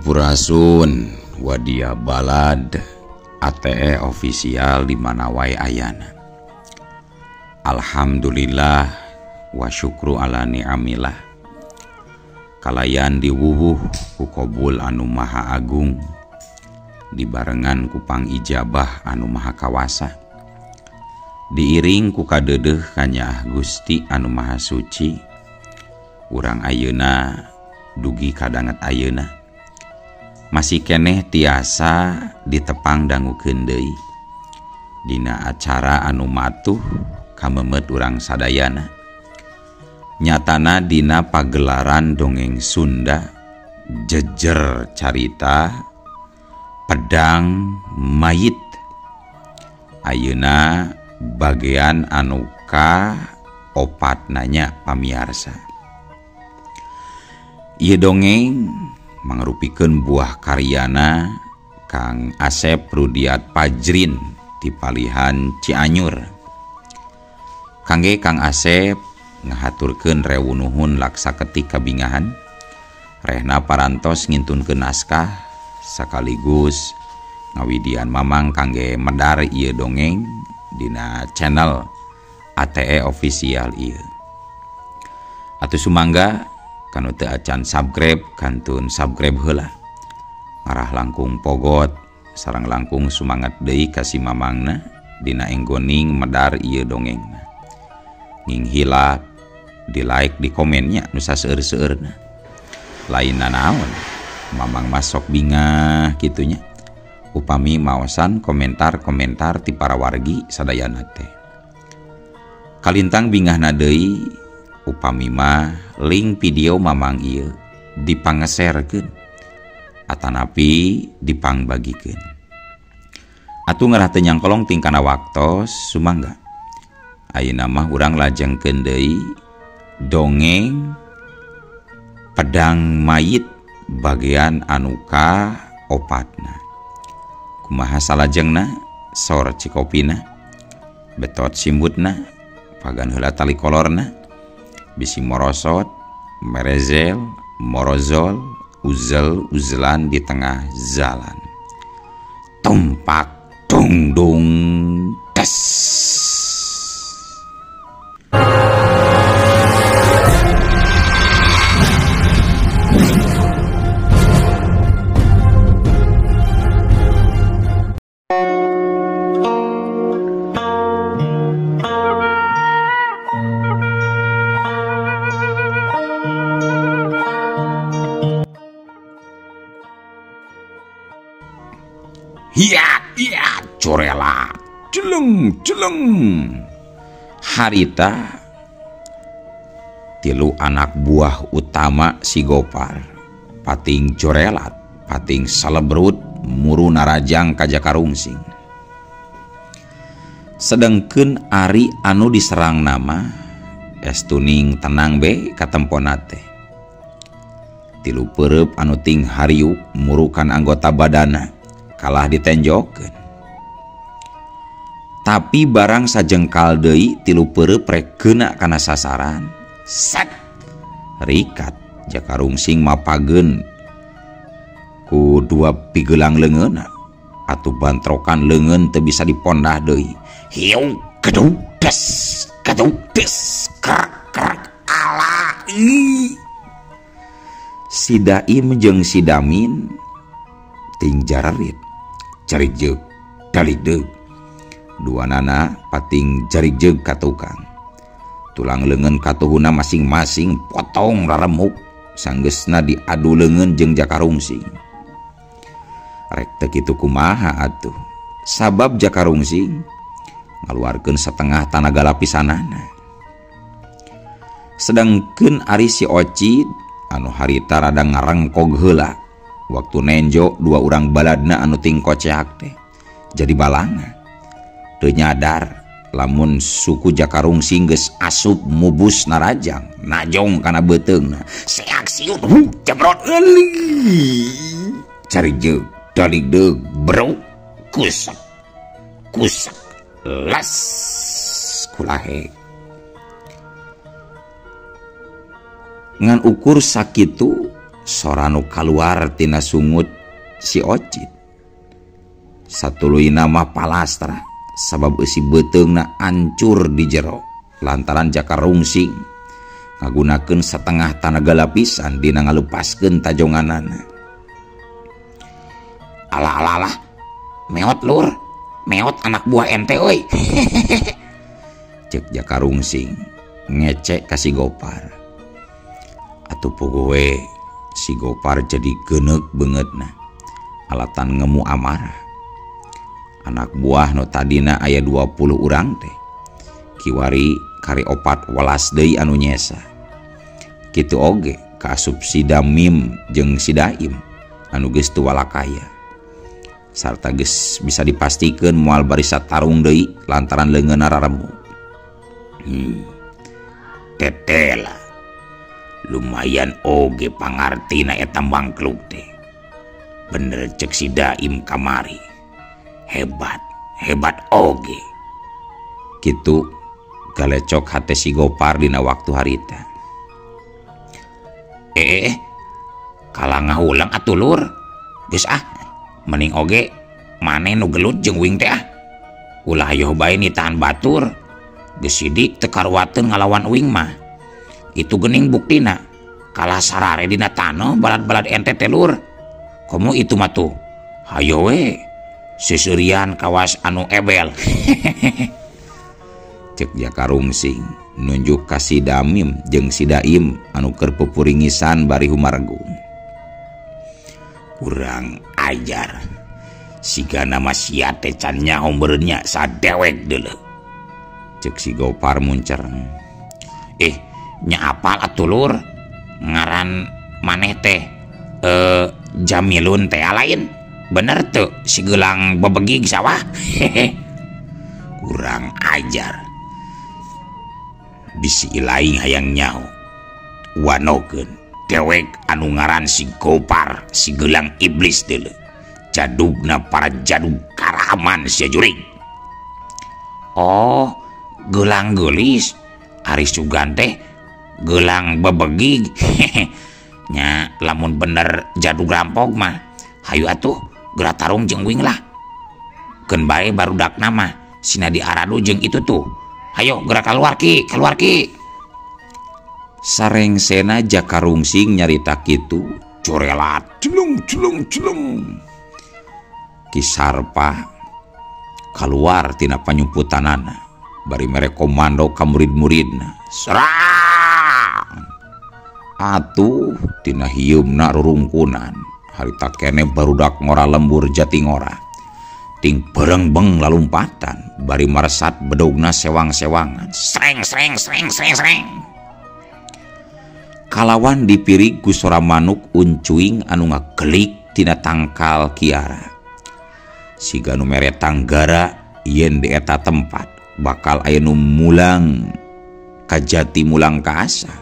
Sampurasun Wadia Balad ATE official di mana wae ayana. Alhamdulillah wa syukru ala ni'amillah. Kalayan diwuwuh ku kobul anu maha agung, dibarengan ku pangijabah anu maha kawasa, diiring ku kadeudeuh kanyaah Gusti anu maha suci. Urang ayeuna dugi kadanget ayeuna masih keneh tiasa ditepang dangukeun deui dina acara anu matuh kamemet urang sadayana. Nyatana dina pagelaran dongeng Sunda jejer carita Pedang Mayit. Ayeuna bagian anu ka opat nanya pamiarsa. Ieu dongeng mangrupikeun buah karyana Kang Asep Rudiat Pajrin di Palihan Cianjur. Kangge Kang Asep ngahaturkeun rewu nuhun laksa ketik kabingahan rehna parantos ngintunkeun naskah sekaligus ngawidian mamang kangge medar ieu dongeng dina channel ATE official ieu. Atuh sumangga kanu teu acan subscribe kantun subscribe heula. Marah langkung pogot sareng langkung sumangat deui ka si mamangna dina enggoning medar ieu dongengna. Nging hilap di like di komennya nu saseur-seueurna. Lain nanaon mamang masok bingah kitunya upami maosan komentar-komentar ti para wargi sadayana teh. Kalintang bingahna deui upami mah link video mamang ieu dipangeserkeun atanapi dipangbagikeun. Atuh ngarah teu nyangkolong tingkana waktos sumangga. Ayeuna mah urang lajengkeun deui dongeng Pedang Mayit bagian anu ka opatna. Kumaha salajengna sor cikopina betot simbutna pagan heula tali kolorna bisi morosot merezel morozol uzel uzelan di tengah jalan. Tumpak dung dung des. Hiat, hiat, corela, jeleng, jeleng. Harita tilu anak buah utama si Gopar, pating corelat, pating salebrut, muru narajang ka Jakarungsing. Sedengkeun ari anu diserang nama estuning tenang be katempona teh. Tilu pereup anu ting hariuk murukan anggota badana kalah ditenjokeun. Tapi barang sajengkal deui tilu pereup rek keuna kana sasaran. Set. Rikat Jakarungsing mapageun ku dua pigelang leungeunna atuh bantrokan leungeun teu bisa dipondah deui. Hiu gedug des gedug des krek krek ala i. Si Daim jeung si Damin ting jararit cari jeug dalideug dua nana pating jari jeug ka tukang tulang leungeun katuhuna masing-masing potong raremuk sanggeusna diadu leungeun jeung Jakarungsing. Rek teu kitu kumaha atuh sabab Jakarungsing ngaluarkeun setengah tanaga lapisanana. Sedangkeun ari si Ocid anu harita rada ngarengkog heula waktu nenjo dua urang baladna anu ting koceak teh jadi balanga. Teu nyadar lamun suku Jakarungsing geus asup mubus narajang najong kana beuteungna. Seak siut jebrot euli cari jeug daligdeug bro kusak kusak las kulahe. Ngan ukur sakitu Sora nu kaluar tina sungut si Ocit. Satuluyna mah palastra sabab eusi beuteungna ancur di jero lantaran Jaka Rungsing ngagunakeun satengah tanaga lapisan dina ngalupaskeun tajonganana. Alah alah alah, meot lur, meot anak buah ente euy. Cek Jaka Rungsing ngecek ka si Gopar. Atuh pogowe si Gopar jadi geuneuk beungeutna alatan ngemu amarah. Anak buah nu tadina aya 20 urang teh kiwari kari 14 deui anu nyesa. Kitu oge kaasup si Damim jeung si Daim anu geus teu walakaya. Sarta geus bisa dipastikeun moal barisa tarung deui lantaran leungeunna raremuk. Tetela lumayan oge pangartina eta mangkluk teh. Bener cek si Daim kamari. Hebat, hebat oge. Kitu galecok hate si Gopar dina waktu harita. Kalah ngahulang atuh lur. Geus ah, mending oge maneh nu gelut jeung uing teh ah. Ulah hayoh bae nitahan batur. Geus sidik teu karuateun ngalawan uing mah. Itu geuning buktina. Kalah sarare dina tanoh balad-balad ente teh lur. Komo itu mah tuh. Hayo we seuseurian kawas anu ebel. Cek Jaka Rungsing nunjuk ka si Damim jeung si Daim anu keur pupuringisan bari humargung. Kurang ajar. Sigana mah sia teh can nyaho meureun nya sadewek deuleu. Cek si Gopar muncereng. Nya apal atuh lur ngaran maneh teh Jamilun teh lain. Bener tuh si gelang bebegig sawah. Kurang ajar. Bisi ilaing hayang nyaho. Wanokeun dewek anu ngaran si Gopar si gelang iblis deuleu. Jadugna para jadug karaman sia jurig. Oh, gelang geulis. Ari sugan teh gelang bebegig. Nya lamun bener jadug rampok mah hayu atuh geura tarung jeung uing lah. Keun bae barudakna mah sina diaradu jeung itu tuh. Hayo geura kaluar ki, kaluar ki. Sarengsena Jaka Rungsing nyarita kitu, corelat celung celung celung. Ki Sarpa kaluar tina panyumputanana bari mere komando ka murid-muridna. Serang! Atuh tina hieumna rurungkunan. Harita kene barudak ngora lembur jati ngora. Ting berengbeng lalumpatan bari maresat bedogna sewang-sewangan. Sreng sreng sreng sreng sreng. Kalawan dipirig ku sora manuk uncuing anu ngagelik tina tangkal kiara. Siga nu mere tanggara yen di eta tempat bakal aya nu mulang kajati mulang ka asal.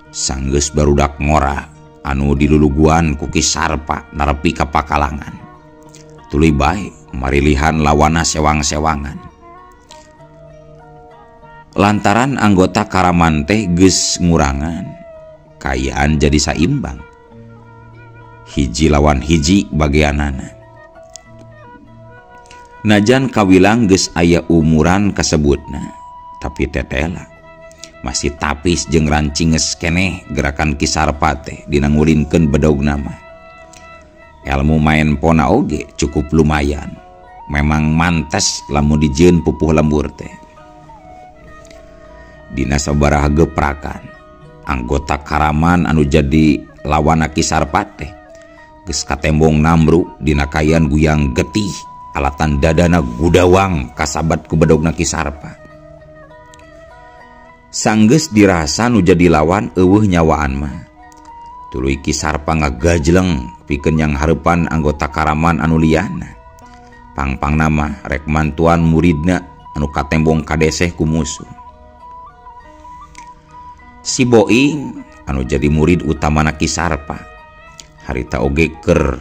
Sanggeus barudak ngora anu diluluguan ku Ki Sarpa narepi ka pakalangan. Tuluy bae marilihan lawana sewang-sewangan. Lantaran anggota Karaman teh geus ngurangan, kaayaan jadi saimbang. Hiji lawan hiji bagianana. Najan kawilang geus aya umuran kasebutna, tapi tetela masih tapis jeung rancinges keneh gerakan Ki Sarpa teh dina ngulinkeun bedogna mah. Elmu main pona oge cukup lumayan. Memang mantes lamun dijieun pupuh lembur teh. Dina sabaraha geprakan anggota Karaman anu jadi lawana Ki Sarpa teh geus katembong namru dina kayan guyang getih alatan dadana gudawang kasabat ku bedogna Ki Sarpa. Sanggeus dirasa nu jadi lawan eueuh nyawaan mah. Tuluy Ki Sarpa ngagajleng pikeun yang hareupan anggota Karaman anu liyana. Pangpangna mah rek mantuan muridna anu katembong kadeseh ku musuh. Si Boing anu jadi murid utamana Ki Sarpa harita oge keur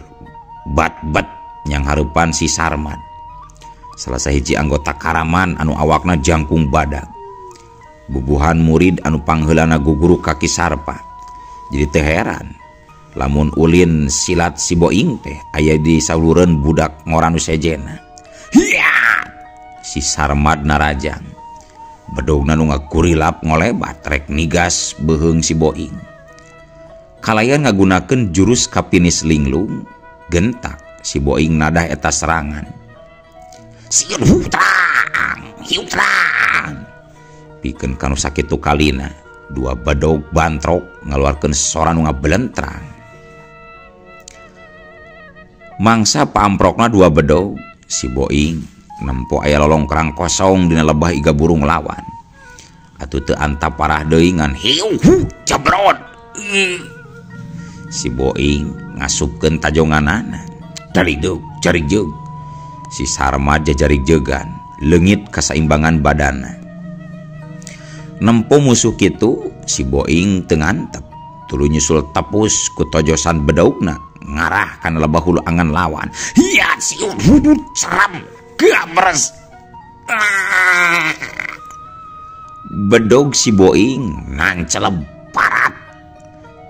bat-bat yang hareupan si Sarman. Salah sahiji anggota Karaman anu awakna jangkung badag. Bubuhan murid anu pangheulana guguru ka Ki Sarpa. Jadi teu heran lamun ulin silat si Boing teh aya di salureun budak ngora nu sejena. Hiya! Si Sarmad narajang. Bedogna nu ngagurilap ngolebat rek nigas beuheung si Boing. Kalayan ngagunakeun jurus kapinis linglung, gentak si Boing nadah eta serangan. Sieun hutrang, hiutrang. Pikeun kanu sakitu kalina, dua bedog bantrok ngaluarkeun sora nu ngabelentrang. Mangsa paamprokna dua bedog, si Boing nempo aya lolongkrang kosong dina lebah iga burung lawan. Atuh teu antap parah deui ngan hiu hu jebrot. Si Boing ngasupkeun tajonganana. Daridug jarigjeg. Si Sarmad jajarigjegan, leungit kasaimbangan badana. Nempo musuh kitu si Boing teu ngantep, tuluy nyusul tepus ku tojosan bedogna ngarah kana lebah hulu angan lawan. Hiya siut hudud seram gamres. Bedog si Boing nanceleb parat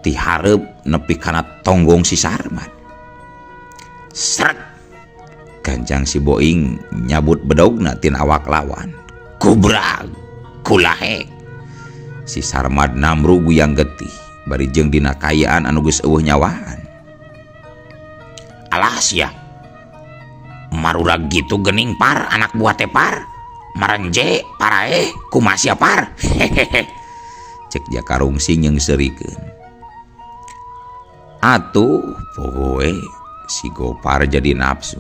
ti hareup nepi kana tonggong si Sarmad. Sret ganjang si Boing nyabut bedogna tina awak lawan. Kubrag kulahe. Si Sarmad namru guyang getih bari jeung dina kayaan anu geus eueuh nyawaan. Alas ya, marurag gitu gening par anak buah teh par marenje paraeh kumasia par. Hehehe. Cek Jaka Rungsing jeung seurikeun. Atuh pogoe si Gopar jadi nafsu.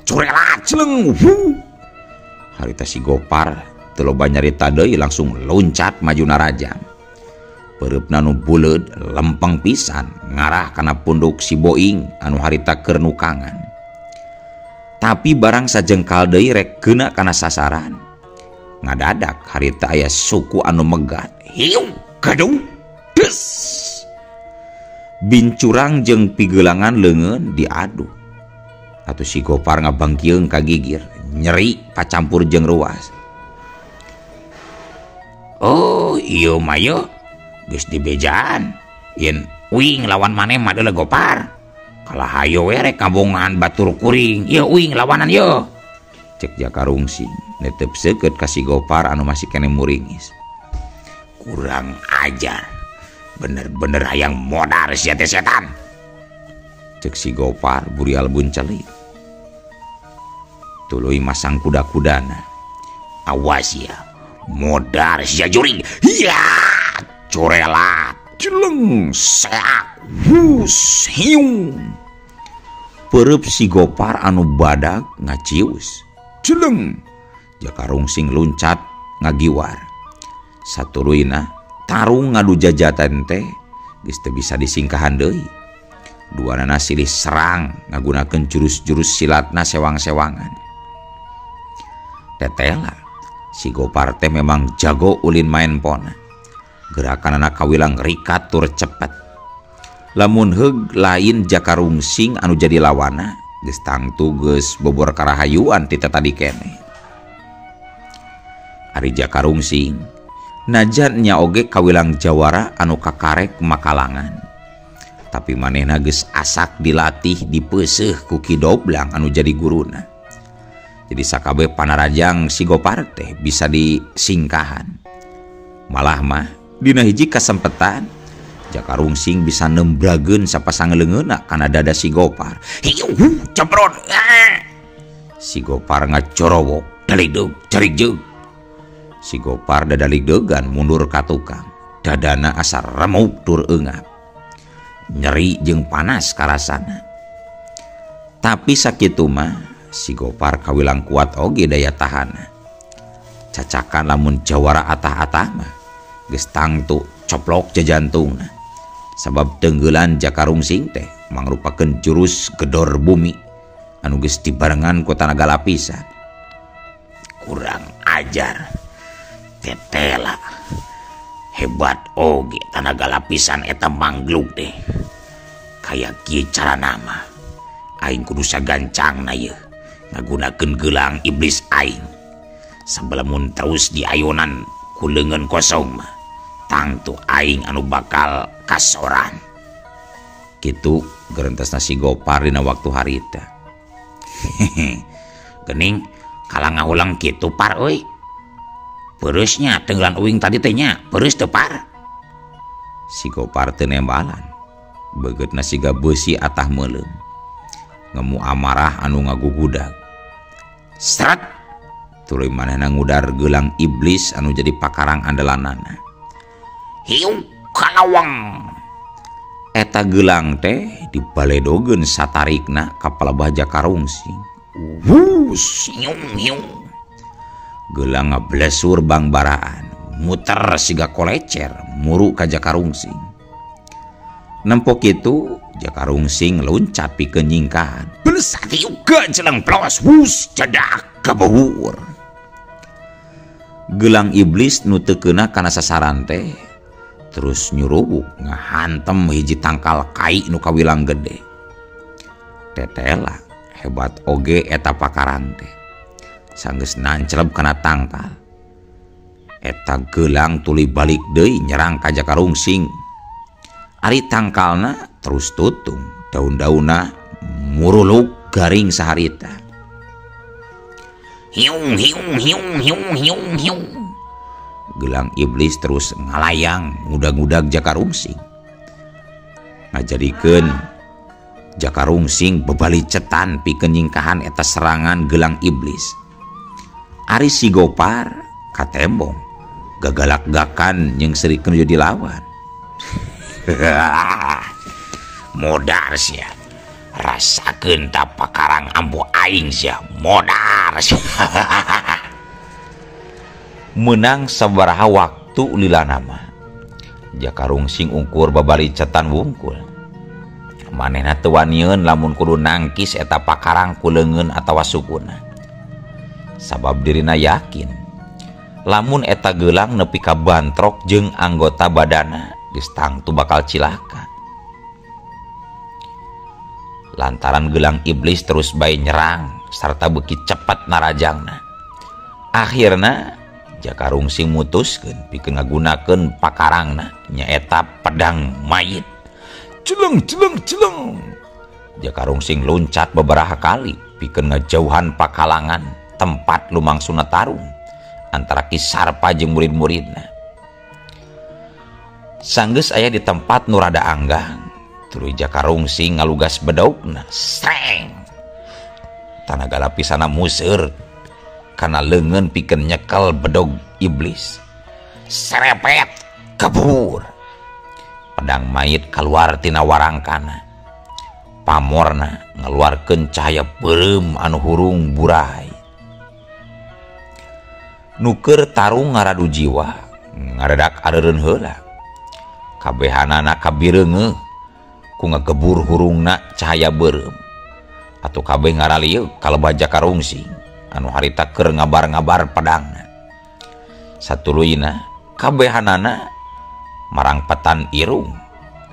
Curelat celeng. Harita si Gopar teu loba nyarita deui langsung loncat maju narajang. Peureupna nu buleud lempeng pisan ngarah kana punduk si Boing anu harita keur nukangan. Tapi barang sajengkal deui rek keuna kana sasaran. Ngadadak harita aya suku anu megat. Hiu gadung des. Bincurang jeung pigelangan leungeun diadu. Atuh si Gopar ngabangkieung ka gigir, nyeri pacampur jeung ruas. Oh, ieu mah ye geus dibejaan. Yen uing lawan maneh mah deuleu Gopar. Kalah hayo we rek kabongan batur kuring. Ieu uing lawanan ye. Cek Jaka Rungsing netep seukeut ka si Gopar anu masih keneh muringis. Kurang ajar. Bener-bener hayang modar sia teh setan. Cek si Gopar burial buncelit. Tuluy masang kuda-kudana. Awas ya, modar sia juring. Hiya, corelat, jeleng, seak, hus, hiung. Peureub si Gopar anu badag ngacius. Jeleng, Jaka Rungsing luncat ngagiwar. Satuluyna tarung ngadu jajatan teh geus teu bisa disingkahan deui. Duanana silih serang ngagunakeun jurus-jurus silatna sewang-sewangan. Tetela si Gopar teh memang jago ulin main pona. Gerakanana kawilang rikat tur cepet. Lamun heug lain Jaka Rungsing anu jadi lawana geus tangtu geus bobor karahayuan ti tadi keneh. Ari Jaka Rungsing najan nya oge kawilang jawara anu kakarek makalangan. Tapi manehna geus asak dilatih dipeuseuh ku Ki Doblang anu jadi guruna. Jadi sakabeh panarajang si Gopar teh bisa disingkahan. Malah mah dina hiji kasempetan Jaka Rungsing bisa nembrageun sapasang leungeunna kana dada si Gopar. Hiu cebrot. Si Gopar ngacorowok daligdeug jarigjeug. Si Gopar dadaligdeugan mundur ka tukang. Dadana asa remuk tur eungap. Nyeri jeung panas karasana. Tapi sakitu mah si Gopar kawilang kuat oge daya tahana. Cacakan lamun jawara atah-atah mah geus tangtu coplok jajantungna. Sabab tenggelan Jaka Rungsing teh mangrupakeun jurus gedor bumi anu geus dibarengan ku tanaga lapisan. Kurang ajar. Tetela. Hebat oge tanaga lapisan eta mangglug teh. Kaya kieu carana mah aing kudu sagancangna yeuh ngagunakeun gelang iblis aing. Sabalamun terus diayonan Ku leungeun kosong mah tangtu aing anu bakal kasoran. Kitu gerentesna si Gopar dina waktu harita. Gening kala ngahulang kitu par euy. Pereusnya tenggelan uing tadi teh nya, pereus teu par. Si Gopar teu nembalan. Begeutna siga beusi atah meuleum. Ngemu amarah anu ngagugudag. Sret! Tuluy manehna ngudar gelang iblis anu jadi pakarang andalanana. Hiu kalawang. Eta gelang teh dibaledogeun satarikna ka palebah Jaka Rungsing. Wus, hiung hiung. Gelang ngablesur bangbaraan, muter siga kolecer, muru ka Jaka Rungsing. Nempo kitu Jaka Rungsing loncat pikeun nyingkahan. Blesat juga jeleng plos, wus cedak kabur. Gelang iblis nu teu keuna kana sasaran teh terus nyurubuk ngahantem hiji tangkal kai nu kawilang gede. Tetela hebat oge eta pakarang teh. Sanggeus nancleb kana tangkal. Eta gelang tuluy balik deui nyerang ka Jaka Rungsing. Ari tangkalna terus tutung, daun-daunna muruluk garing saharita. Hiung hiung hiung hiung hiung hiung. Gelang iblis terus ngalayang ngudag-ngudag Jaka Rungsing. Ngajadikeun Jaka Rungsing bebalicetan pikeun nyingkahan eta serangan gelang iblis. Ari si Gopar katembong gagalak-gakan jeung serikeun jadi lawan. Modar sia. Rasakeun ta pakarang ambu aing sia. Modar sia. Menang sabaraha waktu lila nama. Jaka Rungsing ungkur babalicetan wungkul. Manehna teu wanieun lamun kudu nangkis eta pakarang ku leungeun atawa sukuna. Sabab dirina yakin lamun eta gelang nepi ka bantrok jeung anggota badana geus tangtu bakal cilaka. Lantaran gelang iblis terus bae nyerang sarta beuki cepat narajangna. Akhirna Jaka Rungsing mutuskeun pikeun ngagunakeun pakarangna nyaeta pedang mayit. Celeng celeng celeng. Jaka Rungsing loncat beberapa kali pikeun ngajauhan pakalangan tempat lumangsuna tarung antara Ki Sarpa jeung murid-muridna. Sanggeus aya di tempat nu rada anggang, tuluy Jaka Rungsing ngalugas bedogna, streng. Tanaga lapisana museur kana leungeun pikeun nyekel bedog iblis. Serepet kebur. Pedang mayit kaluar tina warangkana. Pamorna ngaluarkeun cahaya beureum anu hurung burai. Nuker tarung ngaradu jiwa, ngaredak areureun heula. Kabehanana kabireungeuh ku ngagebur hurungna cahaya beureum. Atuh kabeh ngaralieu kalebah Jaka Rungsing anu harita keur ngabar-ngabar pedangna. Satuluyna kabehanana marangpetan irung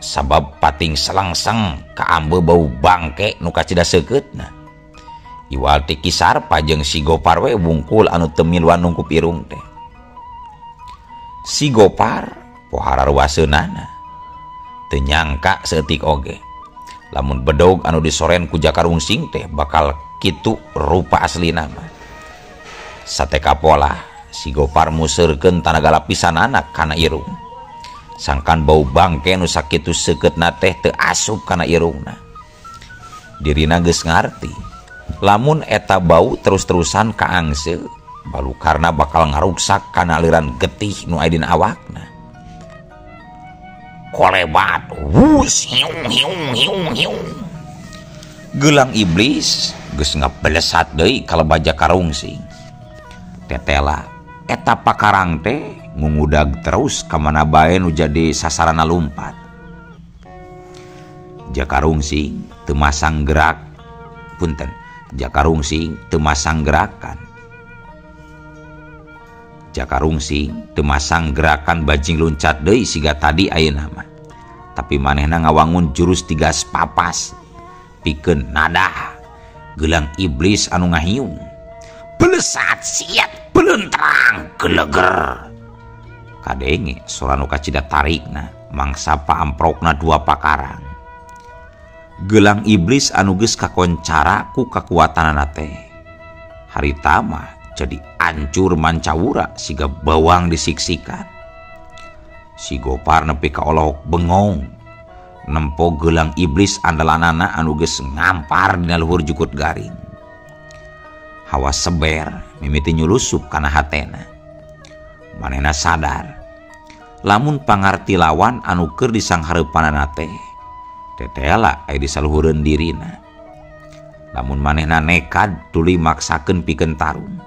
sabab pating selangseng kaambe bau bangke nu kacida seukeutna. Iwal ti Ki Sarpa jeung si Gopar we wungkul anu teu miluan nungkup irung teh. Si Gopar pohara ruaseunana teu nyangka saeutik oge lamun bedog anu disoren ku Jaka Rungsing teh bakal kitu rupa aslina mah. Sateka pola si Gopar museurkeun tanaga lapisanana kana irung. Sangkan bau bangke nu sakitu seukeutna teh teu asup kana irungna. Dirina geus ngarti lamun eta bau terus-terusan kaangse balukarna bakal ngaruksak kana aliran getih nu aya dina awakna. Kolebat wus hiung hiung hiung hiung. Gelang iblis geus ngabelesat deui kalebah Jaka Rungsing. Tetela eta pakarang teh ngudag terus ka mana bae nu jadi sasarana lumpat. Jaka Rungsing teu masang gerak punten. Jaka Rungsing teu masang gerakan. Jaka Rungsing teu masang gerakan bajing loncat deui siga tadi ayeuna mah. Tapi manehna ngawangun jurus tigas papas pikeun nadah gelang iblis anu ngahiung. Belesat siat belentrang geleger. Kadenge sora nu kacida tarikna mangsa paamprokna dua pakarang. Gelang iblis anu geus kakoncara ku kakuatanana teh. Harita mah jadi ancur mancawura siga bawang disiksikan. Si Gopar nepi ka olohok bengong nempo gelang iblis andalanana anu geus ngampar dina luhur jukut garing. Hawa seber mimiti nyulusup kana hatena. Manehna sadar lamun pangarti lawan anu keur disanghareupanana teh tetela aya di saluhureun dirina. Lamun manehna nekad tuluy maksakeun pikeun tarung,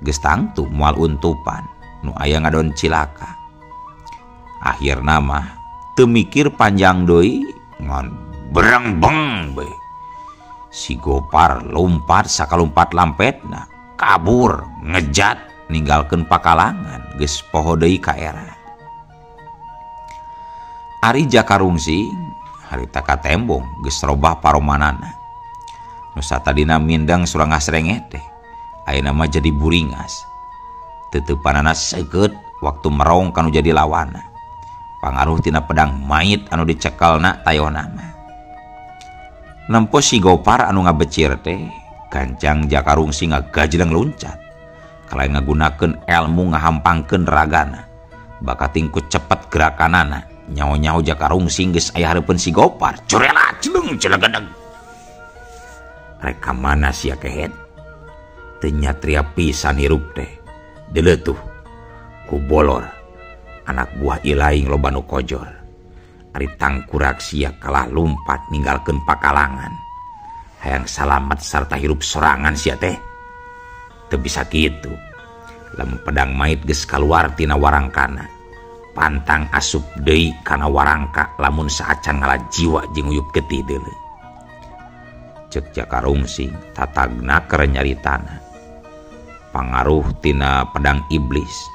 geus tangtu moal untupan nu aya ngadon cilaka. Akhirna mah teu mikir panjang deui ngan berengbeng we. Si Gopar lompat sakalumpat lampetna, kabur ngejat ninggalkeun pakalangan geus poho deui ka era. Ari Jaka Rungsing harita katembong geus robah paromanana. Nu satadina mindeng surangah srengeh teh ayeuna mah jadi buringas. Teteupanana seukeut waktu merong kanu jadi lawana. Pangaruh tina pedang mayit anu dicekelna tayona mah. Nempo si Gopar anu ngabecir teh gancang Jaka Rungsing ngagajleng luncat. Kalayan ngagunakeun elmu ngahampangkeun ragana. Bakating ku cepet gerakanana. Nyaho-nyaho Jaka Rungsing geus aya hareupeun si Gopar. Curela celeng celegadeg. Rek ka mana sia kehed? Teu nyatria pisan hirup teh. Deuleu tuh ku bolor. Anak buah ilaing loba nu kojor. Ari tangkurak sia kalah lumpat ninggalkeun pakalangan. Hayang salamet sarta hirup sorangan sia teh. Teu bisa kitu. Lamun pedang mait geus kaluar tina warangkana, pantang asup deui kana warangka lamun saacan ngala jiwa jeung uyup getih deuleu. Ceuk Jaka Rungsing tatagna keur nyaritana. Pangaruh tina pedang iblis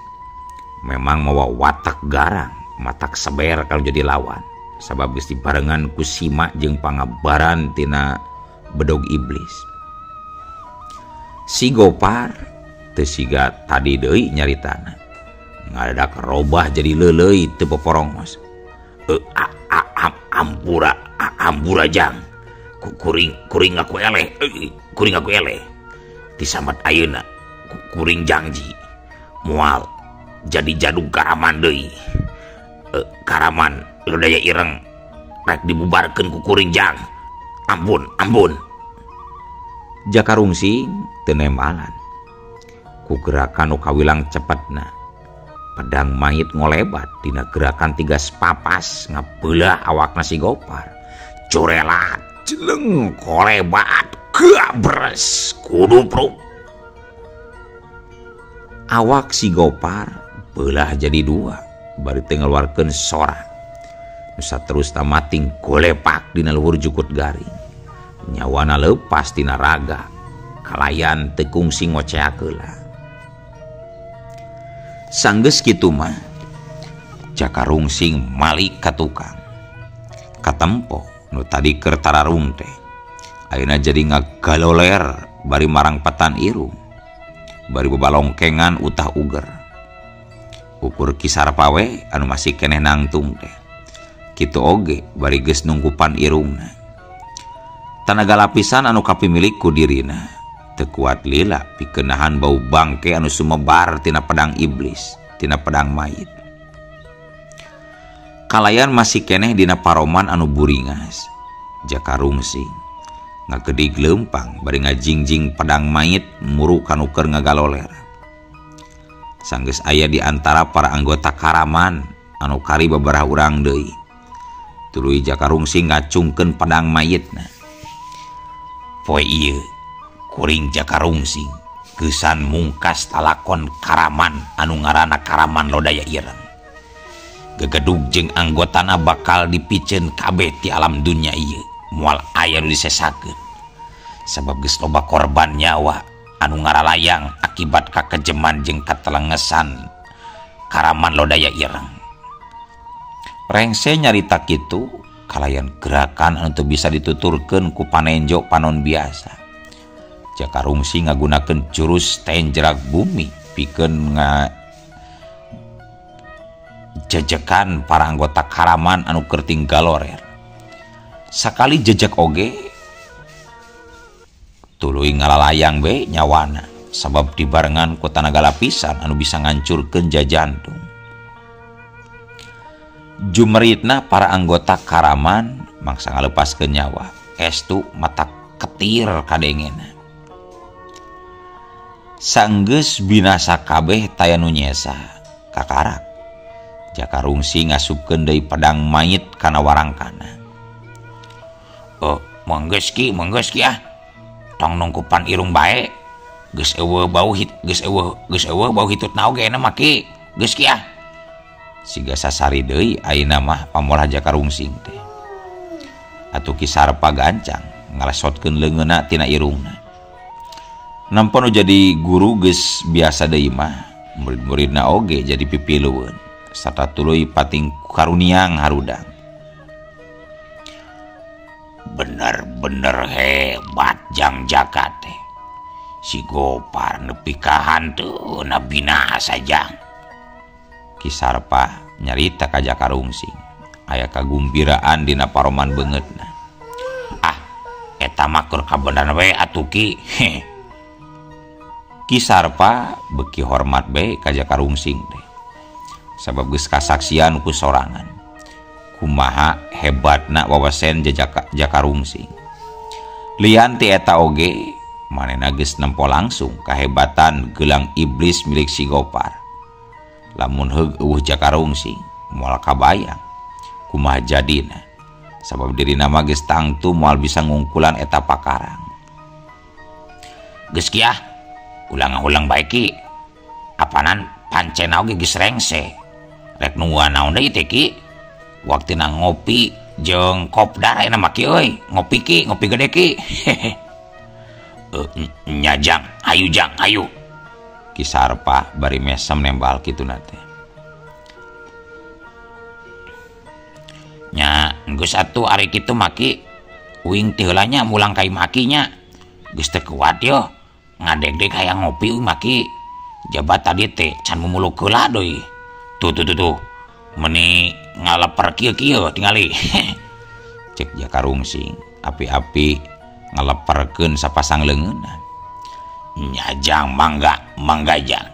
memang mawa watak garang, matak seber kalau jadi lawan. Sabab geus dibarengan ku sima jeung pangabaran tina bedog iblis. Si Gopar teu siga tadi deui nyaritana. Ngadadak robah jadi leuleuy teu poporongos. Ampura ampura jang. Kuring kuring aku eleh, kuring aku eleh. Tisamat ayeuna kuring janji moal jadi jadug karaman deui. Karaman Lodaya Ireng rek dibubarkeun ku kuring jang. Ampun, ampun. Jaka Rungsing teu nembalan. Ku gerakan nu kawilang cepetna. Pedang mayit ngolebat dina gerakan tigas papas ngabeulah awakna si Gopar. Corelat jeleng kolebat gabres kudupruk. Awak si Gopar belah jadi dua bari teu ngaluarkeun sora. Nu saterusna mating golepak dina luhur jukut garing. Nyawana leupas tina raga kalayan teu kungsi ngoceak heula. Sanggeus kitu mah Jaka Rungsing malik ka tukang. Katempo nu tadi keur tararung teh ayeuna jadi ngagaloler bari marangpatan irung, bari bebalongkengan utah uger. Ukur kisar pawe anu masih keneh nangtung teh kitu oge bari geus nungkupan irungna. Tanaga lapisan anu kapimilik ku dirina teu kuat lila pikeun nahan bau bangke anu sumebar tina pedang iblis, tina pedang mayit. Kalayan masih keneh dina paroman anu buringas. Jaka Rungsing ngagedig leumpang bari ngajingjing pedang mayit muru kanu keur ngagaloler. Sanggeus aya di antara para anggota karaman anu kari babaraha urang deui. Tuluy Jaka Rungsing ngacungkeun pedang mayitna. Poe ieu kuring Jaka Rungsing geusan mungkas talakon karaman anu ngaranna Karaman Lodaya Ireng. Gegedug jeung anggotana bakal dipiceun kabeh ti alam dunya ieu, moal aya nu disesakeun. Sabab geus loba korban nyawa anu ngaralayang akibat kakejeman jeung katelengesan Karaman Lodaya Ireng. Rengse nyarita kitu kalayan gerakan anu teu bisa dituturkeun ku panenjo panon biasa. Jaka Rungsing ngagunakeun jurus tenjerak bumi pikeun Jejekan para anggota Karaman anu kerting galorer. Sakali jejek oge tuluy ngalalayang be nyawana sabab dibarengan ku tanaga lapisan anu bisa ngancurkeun jajantung. Jumeritna para anggota Karaman mangsa ngalepaskeun nyawa, estu mata ketir kadengena. Sanggeus binasa kabeh taya nu nyesa kakarak. Jaka Rungsing ngasupkeun deui pedang mayit kana warangkana. Oh, manggeus ki ah. Tong nungkupan irung bae. Geus eueuh bau hit, geus eueuh bau hitutna oge na mah ki. Geus ki ah. Siga sasari deui ayeuna mah pamolah Jaka Rungsing teh. Atuh Ki Sarpa gancang ngalesotkeun leungeunna tina irungna. Nampa nu jadi guru geus biasa deui mah, murid-muridna oge jadi pipilueun sarta tuluy pating karuniang harudang. Bener-bener hebat Jang Jaka teh. Si Gopar nepi ka hanteuna binasa jang. Ki Sarpa nyarita ka Jaka Rungsing. Aya kagumbiraan dina paroman beungeutna. Ah, eta mah keur kabeneran we atuh ki. Ki Sarpa beuki hormat bae ka Jaka Rungsing teh. Sabab geus kasaksian ku sorangan. Kumaha hebatna wawasen Jaka Rungsing. Lian ti eta oge manehna geus nempo langsung kahebatan gelang iblis milik si Gopar. Lamun heug eueuh Jaka Rungsing moal kabayang kumaha jadina. Sabab dirina mah geus tangtu moal bisa ngungkulan eta pakarang. Geus ki ah, ulang-ulang bae ki. Apanan pancena oge geus rengse. Rek nungguan naon deui teh ki? Waktina ngopi jeung kopdar ayeuna mah ki euy. Ngopi ki, ngopi gede ki. Nya jang, ayu jang, ayu. Ki Sarpa bari mesem nembal kituna teh. Nya geus atuh ari kitu mah ki. Uing teh heula nya mulang ka imah ki nya. Geus teu kuat yo. Ngadegdeg hayang ngopi uing mah ki. Jabat tadi teh can mumuluk heula deui. Tuh tuh tuh tuh. Meni ngaleper kieu-kieu tingali. Cek Jaka Rungsing api-api ngaleperkeun sapasang leungeunna. Nya jang mangga, mangga jang.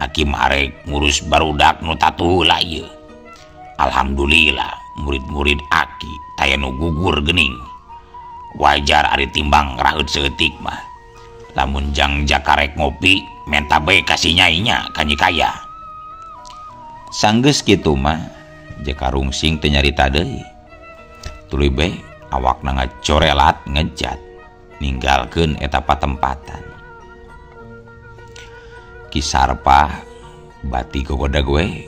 Aki mah arek ngurus barudak nu tatuh heula ieu. Alhamdulillah murid-murid aki taya nu gugur geuning. Wajar ari timbang raheut saeutik mah. Lamun jang Jaka rek ngopi menta bae ka si nyai nya ka Nyi Kaya. Sanggeus kitu mah Jaka Rungsing teu nyarita deui. Tuluy bae awakna ngacorelat ngejat ninggalkeun eta patempatan. Ki Sarpa bati gogodag we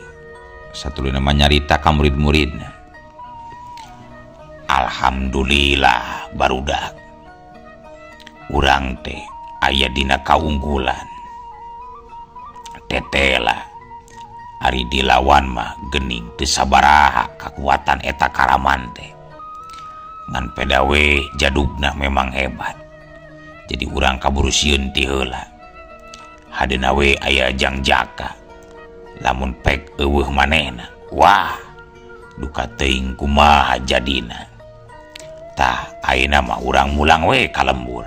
satuluyna mah nyarita ka murid-muridna. Alhamdulillah barudak. Urang teh aya dina kaunggulan. Tetela ari dilawan mah geuning teu sabaraha kakuatan eta Karaman teh. Ngan pedawe jadugna memang hebat. Jadi urang kaburu sieun ti heula. Hadeuna we aya Jang Jaka. Lamun pek eueuh manehna, wah duka teuing kumaha jadina. Tah ayeuna mah urang mulang we ka lembur.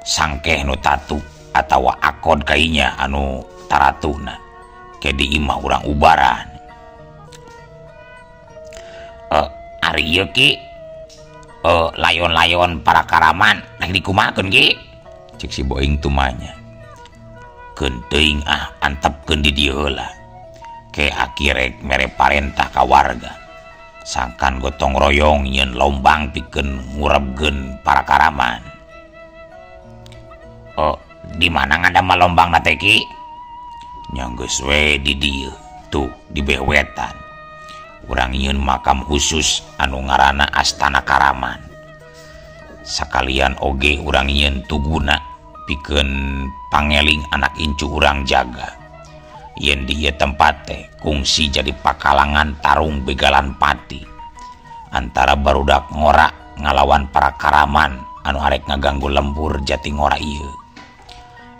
Sangkeh nu tatu atawa akod kainya anu taratuna. Ke di imah urang ubaran. Ari ieu ki layon-layon para Karaman rek dikumahakeun ki? Cek si Boing tumanya. Keun teuing ah antepkeun di dieu heula. Ke aki rek mere parentah ka warga. Sangkan gotong royong nyeun lombang pikeun ngurebkeun para Karaman. Di mana ngadamel lombangna teh ki? Nya geus we di dieu, tuh di bewetan. Urang nyieun makam khusus anu ngaranna Astana Karaman. Sakalian oge urang nyieun tuguna pikeun pangeling anak incu urang jaga. Yen di ieu tempat teh kungsi jadi pakalangan tarung begalan pati antara barudak ngora ngalawan para Karaman anu arek ngaganggu lembur jati ngora ieu.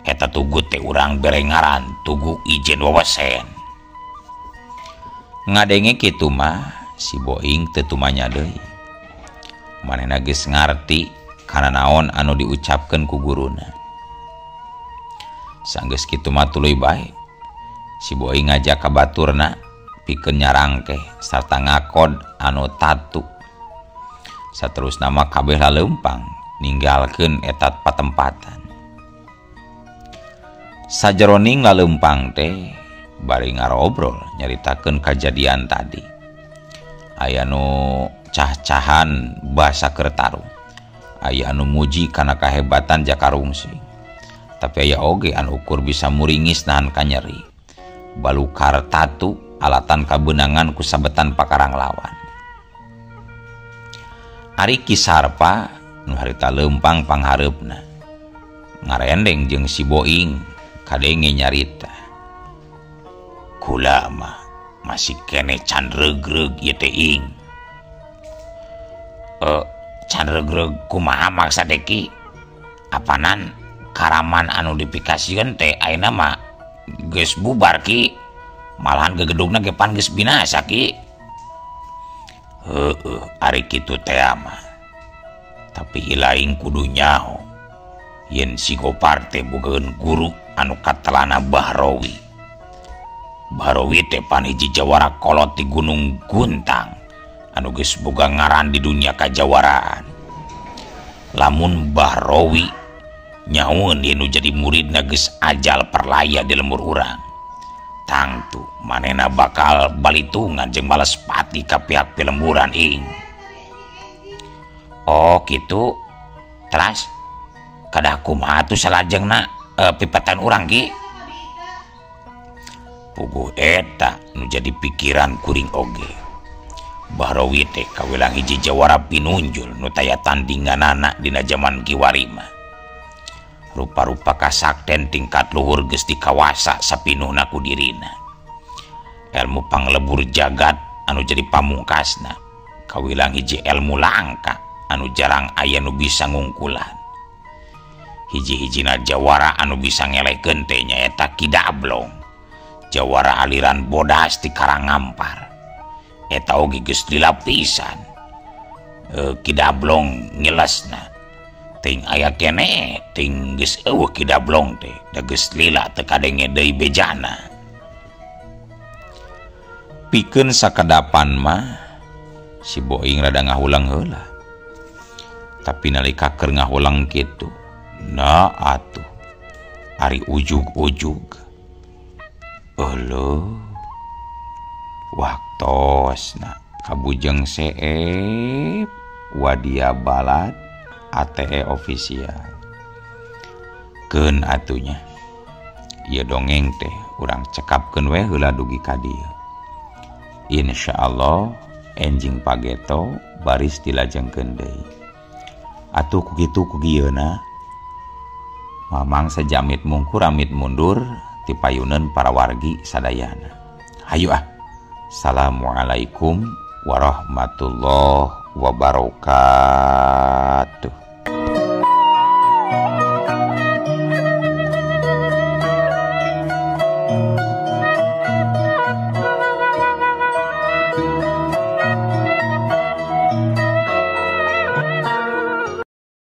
Eta tugu teh urang bere ngaran Tugu Ijen Wawesen. Ngadenge kitu mah si Boing teu tumanya deui. Manehna geus ngarti kana naon anu diucapkeun ku guruna. Sanggeus kitu mah tuluy bae si Boing ngajak ka baturna pikeun nyarangkeh sarta ngakod anu tatu. Saterusna mah kabeh laleumpang ninggalkeun eta patempatan. Sajeroning laleumpang teh bari ngarobrol nyaritakeun kajadian tadi. Aya nu cah-cahan basa keur tarung, aya anu muji kana kahebatan Jaka Rungsing. Tapi aya oge anu ukur bisa muringis nahan kanyeri. Balukar tatu alatan kabeunangan ku sabetan pakarang lawan. Ari Ki Sarpa nu harita leumpang panghareupna ngarendeng jeung si Boing kadenge nyarita. Kula mah masih kene can regreg ieu teh ing. Can regreg kumaha maksa teh Ki? Apanan karaman anu dipikasieun teh ayeuna mah geus bubar Ki. Malahan gegedugna ge pan geus binasa Ki. Heueuh, ari kitu teh mah. Tapi ilaing kudu nyaho yen si Gopar teh bogaeun guru anu katelana Bahrawi. Bahrawi teh pan hiji jawara kolot di Gunung Guntang anu geus boga ngaran di dunia kajawaraan. Lamun Bahrawi nyaun yen nu jadi muridna geus ajal perlaya di lembur urang, tangtu manehna bakal balitungan jeung males pati ka pihak pilemburan ing. Oh kitu. Teras kadah kumaha atuh salajengna pipatan urang Ki? Puguh eta nu jadi pikiran kuring oge. Bahrawi teh kawilang hiji jawara pinunjul nu taya tandinganana dina jaman kiwari mah. Rupa-rupa kasakten tingkat luhur geus dikawasa sapinuhna ku dirina. Elmu panglebur jagat anu jadi pamungkasna kawilang hiji elmu langka anu jarang aya nu bisa ngungkulan. Hiji-hijina jawara anu bisa ngelehkeun teh nyaeta Ki Dablong, jawara aliran bodas di Karangampar. Eta oge geus dilapisan. Ki Dablong ngelesna ting aya keneh ting geus eueuh Ki Dablong teh da geus lila teu kadenge deui bejana. Pikeun sakadapan mah si Boing rada ngahulang heula. Tapi nalika keur ngahulang kitu, nah atuh ari ujug-ujug. Euleuh, waktosna kabujeng seep wadia balad ATE official. Keun atunya ieu dongeng teh urang cekapkeun we heula dugi ka dieu. Insyaallah enjing pageto baris dilajengkeun deui. Atuh ku kitu ku gieuna Mamang sejamit mungkur amit mundur ti payuneun para wargi sadayana. Hayu ah. Assalamualaikum warahmatullahi wabarakatuh.